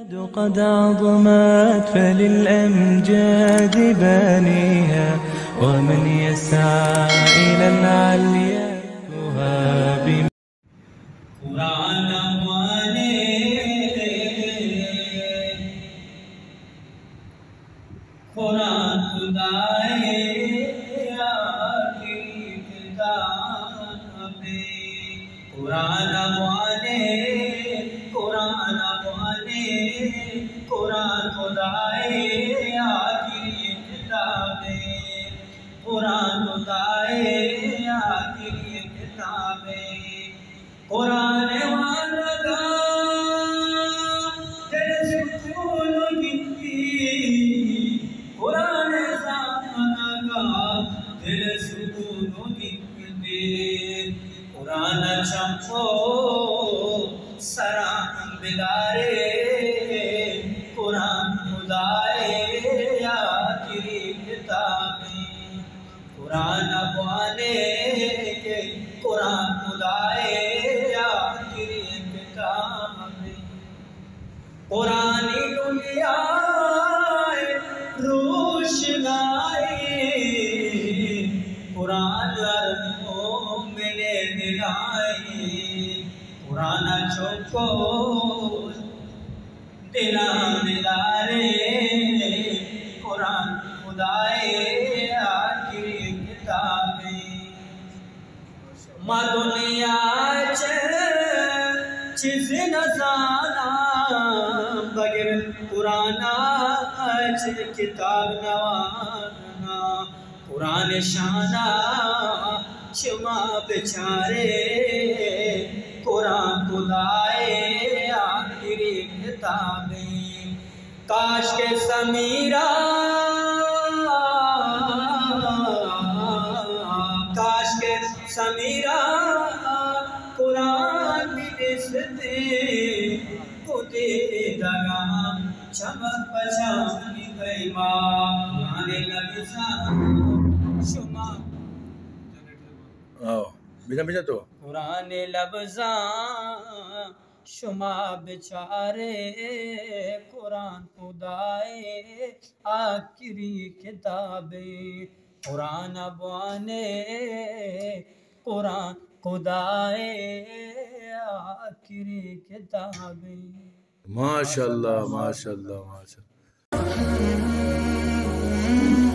قد عظمت فللأمجاد بانيها، ومن يسعى إلى العليا يهاب. قرآن وانه، قرآن خدائے آخری کتابے۔ قرآن وانه، قرآن وانه، قرآن خدائے آخری کتابے۔ قرآن خدائے آخری کتابے۔ قرآن وانگا دل سکون گندی، قرآن زانگا دل سکون گندی۔ قرآن چمو سرا بدارے، قرآن خدائے آخری کتابے۔ قرآن بوانے کہ قرآن خدائے آخری کتابے۔ قرآن دنیا روشنائی، قرآن ہر مومن دلائی۔ قرآن چوکو دلاں بدارے، قرآن خدائے آخری کتابے۔ ما دنیا چہ چیز نزاناں، بغیر قرآن چہ کتاب نواناں۔ قرآن شانا شما بچارے، قرآن خدائے آخری کتابے۔ کاش کہ سمیرا، کاش کہ سمیرا قرآن بنشتے، کتے دگاں چمک پچانی پیما۔ قرآن لبزاں شما۔ آؤ، بجن، بجن تو۔ قرآن لبزاں شما بچارے، قرآن خدائے آخری کتابے۔ قرآن بوانے، قرآن خدائے آخری کتابے۔ ماشاءاللہ، ماشاءاللہ، ماشاءاللہ۔